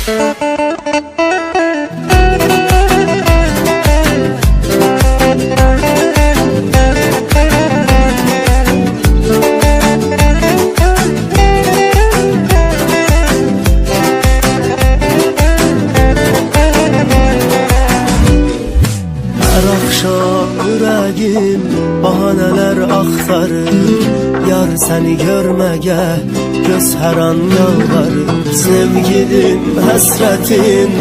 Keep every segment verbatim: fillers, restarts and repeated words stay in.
هر آخشام اوره‌ییم بهانه‌لر آختاریر، یار سنی گؤرمه‌یه گؤز هر آن یالواریر. سئوگیلیم، حسرتین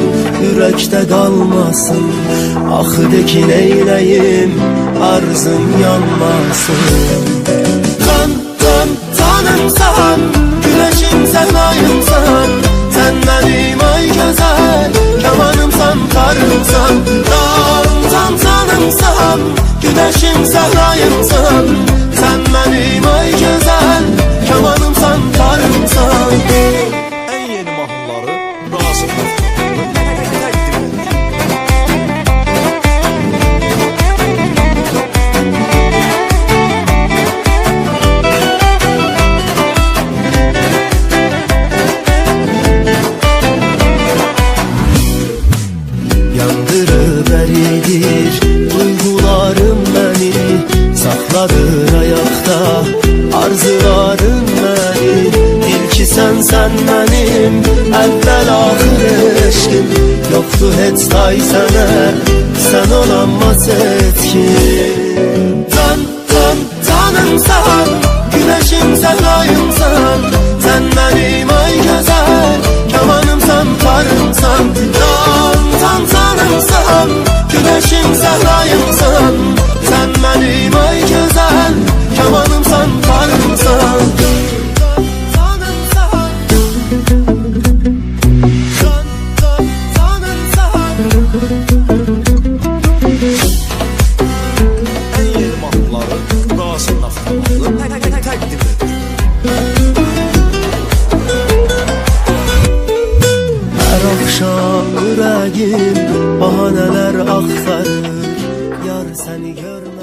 اورکده قالماسین، آخی دئ کی نئینه‌ییم، آرزیم یانماسین. جان، جان، جانیمسان، گونشیم، صحراییمسان، سن منیم آی گؤزل، کامانیمسان، تاریمسان. جان، جان، جانیمسان، گونشیم، صحراییمسان، سن منیم آی گؤزل، کامانیمسان، تاریمسان. ان یئنی ماهینلاری راسیندا تقدیم ائدیریک. یاندیریب اریدیر دویغولاریم منی، ساخلادیر آیاقدا آرزولاریم منی. بیل کی سنسن منیم اول آخیر عشقیم، یوخدور هئچ تای سنه، سن اولانماز ائتکیم. جان، جان، جانیمسان، گونشیم، صحراییمسان، سن منیم آی گؤزل، کامانیمسان، تاریمسان. جان، جان، جانیمسان، گونشیم، صحراییمسان، سن منیم آی گؤزل، کامانیمسان، تاریمسان. جان، جانیمسان، جان، جان، جانیمسان. ان یئنی ماهینلاری راسیندا تقدیم ائدیریک. هر آخشام اوره‌ییم بهانه‌لر آختاریر، یار سنی گؤرمه‌یه